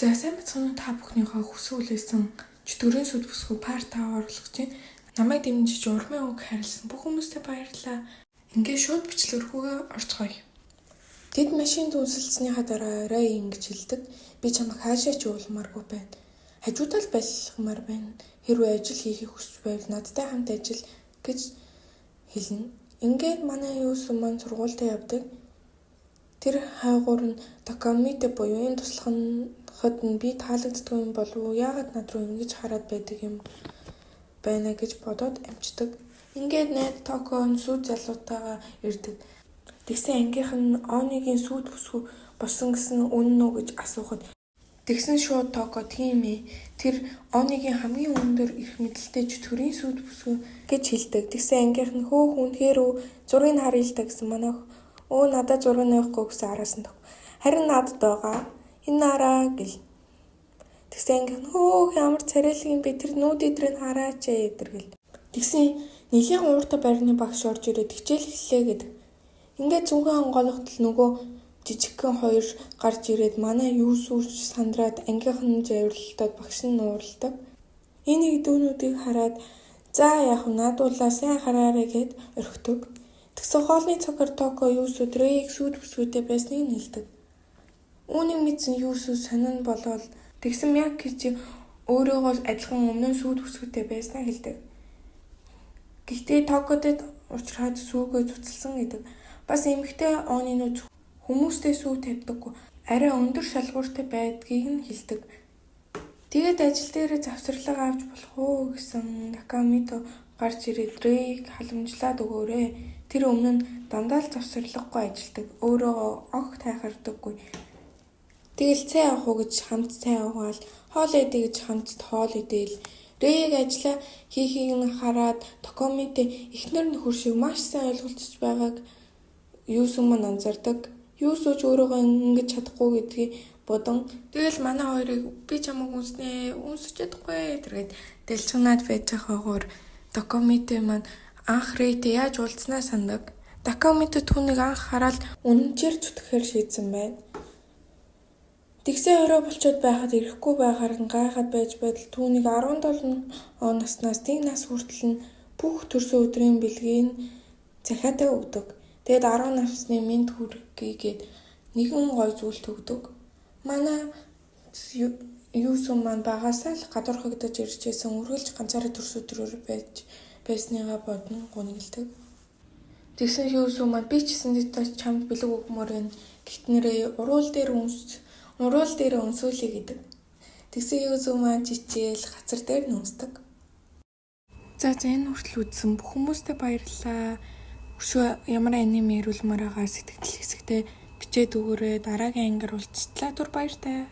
За сайн байцгаана уу, та бүхнийхээ хүсэн хүлээсэн чөтгөрийн сүд бүсгүй part 5 оруулах гэж байна. Намайг дэмжиж урмын үг хайрласан бүх хүмүүстээ баярлалаа. Ингээд шууд бичлэг рүүгээ орцгоё. Тэд машинд үнсэлцснийхаа дараа орой ингэж хэлдэг. Би чамайг хаашаа ч явуулмааргүй байна. Хажуудаа л байлгамаар байна. Хэрвээ ажил хийхийг хүсч байвал надтай хамт ажил гэж хэлнэ. Ингээд манай Юусу маань сургуультай явдаг. Тэр хайгуур нь Такамите буюу энэ туслахад нь би таалагддаггүй юм болов уу? Яагаад над руу ингэж хараад байдаг юм байна гэж бодоод амждаг. Ингээд найз Токо нь сүйт залуутайгаа ирдэг. Тэгсэн ангийнх нь Онигийн сүйт бүсгүй болсон гэсэн үнэн үү гэж асуухад тэгсэн шууд Токо тийм ээ. Тэр Онигийн хамгийн өндөр эрх мэдэлтэй чөтгөрийн сүйт бүсгүй гэж хэлдэг. Тэгсэн ангийнх нь хөөх үнэхээр үү, зургийг харъя л да гэсэн манай өө надад зураг нь байхгүй гэсэн араас нь харин надад байгаа. Энэ араа гэл. Тэгсэн ангийнх нь хөөх ямар царайлаг юм бэ, тэр нүүд идрийг хараач ээ гэл. Тэгсэн нэлээн ууртай байрны багш орж ирээд хичээл эхэллээ гэдэг. Ингээд цүнхээ онгойлгоход л нөгөө жижигхэн хоёр гарч ирээд манай Юусүч сандраад ангийнх нь жаварлалтад багш нь нуурладаг. Энэ дүүнүүдийг хараад за яах вэ, наадуулаа сайн хараарай гэд орхидог. Тэгсэн хоолны цагаар Токо Юусуд Рэйг сүйт бүсгүйтэй байсныг нь хэлдэг. Үүнийг мэдсэн Юусу сонин болоод тэгсэн Мякичи өөрийгөө адилхан өмнө нь сүйт бүсгүйтэй байснаа хэлдэг. Гэхдээ Токодод уулзраад сүүгээ цуцалсан гэдэг. Бас эмэгтэй онинууд хүмүүстэй сүү тавьдаггүй, арай өндөр шалгууртай байдгийг нь хэлдэг. Тэгээд ажил дээрээ завсарлага авч болох уу гэсэн Накамито гарч ирээд Рэйг халамжлаад өгөөрэй. Тэр өмнө нь дандаа л завсарлагагүй ажилладаг, өөрөөгөө огт хайхардаггүй. Тэгэл цай авах уу гэж хамт цай уугаал, хоол идэ гэж хамт хоол идээл. Рэйг ажлаа хийхийг нь хараад Токомитэй эхнэр нөхөр шиг маш сайн ойлголцож байгааг Юусу маань анзаардаг. Юусу ч өөрөөгөө ингэж чадахгүй гэдгийг бодон тэгэл манай хоёрыг би чамайг үнснэ, үнсэж чадахгүй тэргээд дэлчганаад байж байгаагаар Токомите маань анх Рэйтэй яаж уулзсанаа санадаг. Такамите түүнийг анх хараад үнэнчээр зүтгэхээр шийдсэн байна. Тэгсэн орой болчоод байхад ирэхгүй байхаар нь гайхаад байж байтал түүнийг 17 наснаас тэг нас хүртэл нь бүх төрсөн өдрийн бэлгийг захиатай өгдөг. Тэгээд 10 насны мэнд хүргэе гээд нэгэн гоё зүйл төгдөг. Манай Юусу маань багасаа л гадуурхагдаж ирж байсан, үргэлж ганцаараа төрсөн өдрөөр байж байсныгаа бодон гунигэлдэг. Тэгсэн Юусу маань би ч гэсэн чамд бэлэг өгмөр байна. Гэхдээ нэрээ уруул дээр үнсүүлье гэдэг. Тэгсэн Юусу маань чичээл хацар дээр нь үнсдэг. За энэ хүртэл үзсэн бүх хүмүүстээ баярлалаа. Өшөө ямар аниме ирүүлмээр байгаа сэтгэл хэсэгтээ бичээд өгөөрэй. Дараагийн ангиар уулзтлаа. Түр баяртай.